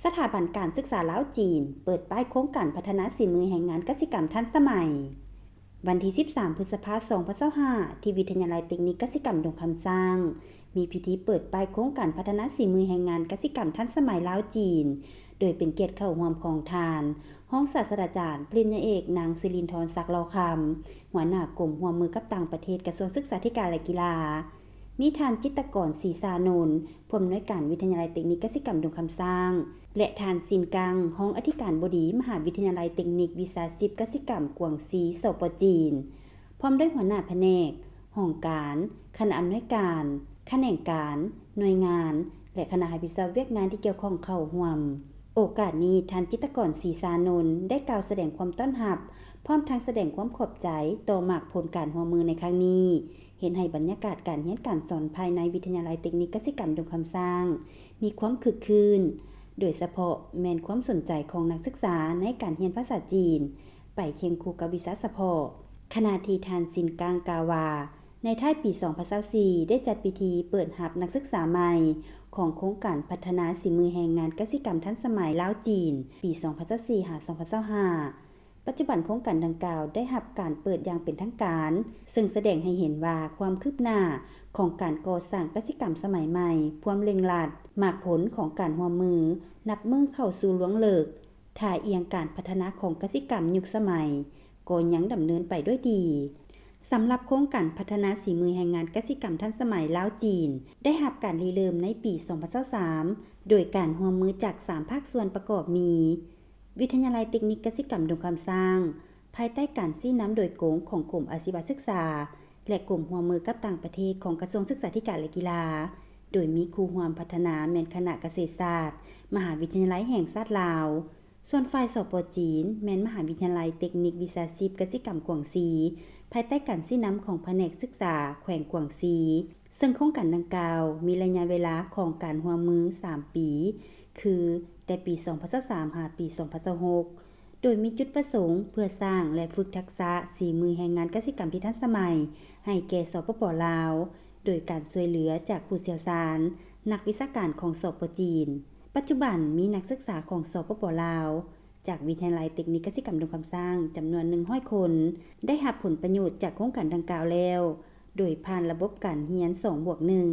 ສະຖາບັນການສຶກສາລາວ-ຈີນ ເປີດປ້າຍໂຄງການພັດທະນາສີມືແຮງງານກະສິກຳທັນສະໄໝ. ວັນທີສິບສາມ ພຶດສະພາ ສອງພັນຊາວຫ້າ ທີ່ວິທະຍາໄລເຕັກນິກກະສິກຳດົງຄຳຊ້າງ ມີພິທີເປີດປ້າຍໂຄງການພັດທະນາສີມືແຮງງານກະສິກຳທັນສະໄໝລາວ-ຈີນ ໂດຍເປັນກຽດເຂົ້າຮ່ວມຂອງທ່ານ ຮອງສາດສະດາຈານ ປະລິນຍາເອກ ນາງ ສິລິນທອນ ສັກຫຼໍ່ຄຳ, ຫົວໜ້າກົມຮ່ວມມືກັບຕ່າງປະເທດ ກະຊວງສຶກສາທິການ ແລະ ກິລາ, ມີທ່ານ ຈິດຕະກອນ ສີສານົນ, ຜູ້ອຳນວຍການວິທະຍາໄລເຕັກນິກກະສິກຳດົງຄຳຊ້າງ ແລະ ທ່ານ ຊິນ ກັງ, ຮອງອະທິການບໍດີ ມະຫາວິທະຍາໄລເຕັກນິກວິຊາຊີບກະສິກຳກວາງຊີ ສປ ຈີນ, ພ້ອມດ້ວຍຫົວໜ້າພະແນກ, ຫ້ອງການ, ຄະນະອຳນວຍການ, ຂະແໜງການ, ໜ່ວຍງານ ແລະ ຄະນະຮັບຜິດຊອບວຽກງານທີ່ກ່ຽວຂ້ອງເຂົ້າຮ່ວມ. ໂອກາດນີ້, ທ່ານ ຈິດຕະກອນ ສີສານົນ ໄດ້ກ່າວສະແດງຄວາມຕ້ອນຮັບ, ພ້ອມທັງສະແດງຄວາມຂອບໃຈຕໍ່ໝາກຜົນການຮ່ວມມືໃນຄັ້ງນີ້, ເຮັດໃຫ້ບັນຍາກາດການຮຽນການສອນພາຍໃນວິທະຍາໄລເຕັກນິກກະສິກຳດົງຄຳຊ້າງ ມີຄວາມຄຶກຄື້ນ, ໂດຍສະເພາະແມ່ນຄວາມສົນໃຈຂອງນັກສຶກສາໃນການຮຽນພາສາຈີນ ໄປຄຽງຄູ່ກັບວິຊາສະເພາະ. ຂະນະທີ່ທ່ານ ຊິນ ກັງ ກ່າວວ່າ, ໃນທ້າຍປີສອງພັນຊາວສີ່ ໄດ້ຈັດພິທີເປີດຮັບນັກສຶກສາໃໝ່ຂອງໂຄງການພັດທະນາສີມືແຮງງານກະສິກຳທັນສະໄໝລາວ-ຈີນ ປີສອງພັນຊາວສີ່ ຫາ ສອງພັນຊາວຫ້າ. ປັດຈຸບັນໂຄງການດັ່ງກ່າວໄດ້ຮັບການເປີດຢ່າງເປັນທາງການ, ເຊິ່ງສະແດງໃຫ້ເຫັນວ່າຄວາມຄືບໜ້າຂອງການກໍ່ສ້າງກະສິກຳສະໄໝໃໝ່ພວມເລັ່ງລັດ, ໝາກຜົນຂອງການຮ່ວມມືນັບມື້ເຂົ້າສູ່ລວງເລິກ, ທ່າອ່ຽງການພັດທະນາຂອງກະສິກຳຍຸກສະໄໝກໍຍັງດຳເນີນໄປດ້ວຍດີ. ສຳລັບໂຄງການພັດທະນາສີມືແຮງງານກະສິກຳທັນສະໄໝລາວ-ຈີນ ໄດ້ຮັບການລິເລີ່ມໃນປີສອງພັນຊາວສາມ ໂດຍການຮ່ວມມືຈາກສາມພາກສ່ວນປະກອບມີ ວິທະຍາໄລເຕັກນິກກະສິກຳດົງຄຳຊ້າງ ພາຍໃຕ້ການຊີ້ນຳໂດຍກົງຂອງກົມອາຊີວະສຶກສາ ແລະ ກົມຮ່ວມມືກັບຕ່າງປະເທດຂອງກະຊວງສຶກສາທິການ ແລະ ກິລາ, ໂດຍມີຄູ່ຮ່ວມພັດທະນາແມ່ນຄະນະກະເສດສາດ ມະຫາວິທະຍາໄລແຫ່ງຊາດລາວ, ສ່ວນຝ່າຍ ສປ ຈີນ ແມ່ນມະຫາວິທະຍາໄລເຕັກນິກວິຊາຊີບກະສິກຳກວາງຊີ ພາຍໃຕ້ການຊີ້ນຳຂອງພະແນກສຶກສາແຂວງກວາງຊີ, ເຊິ່ງໂຄງການດັ່ງກ່າວມີໄລຍະເວລາຂອງການຮ່ວມມືສາມປີ ຄື ແຕ່ປີສອງພັນຊາວສາມ ຫາ ປີສອງພັນຊາວຫົກ ໂດຍມີຈຸດປະສົງເພື່ອສ້າງ ແລະ ຝຶກທັກສະສີມືແຮງງານກະສິກຳທີ່ທັນສະໄໝໃຫ້ແກ່ ສປປ ລາວ ໂດຍການຊ່ວຍເຫຼືອຈາກຜູ້ຊ່ຽວຊານ, ນັກວິຊາການຂອງ ສປ ຈີນ. ປັດຈຸບັນມີນັກສຶກສາຂອງ ສປປ ລາວ ຈາກວິທະຍາໄລເຕັກນິກກະສິກຳດົງຄຳຊ້າງ ຈຳນວນໜຶ່ງຮ້ອຍຄົນ ໄດ້ຮັບຜົນປະໂຫຍດຈາກໂຄງການດັ່ງກ່າວແລ້ວ ໂດຍຜ່ານລະບົບການຮຽນສອງບວກໜຶ່ງ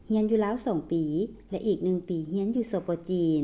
ຮຽນຢູ່ລາວສອງປີ ແລະ ອີກໜຶ່ງປີຮຽນຢູ່ ສປ ຈີນ.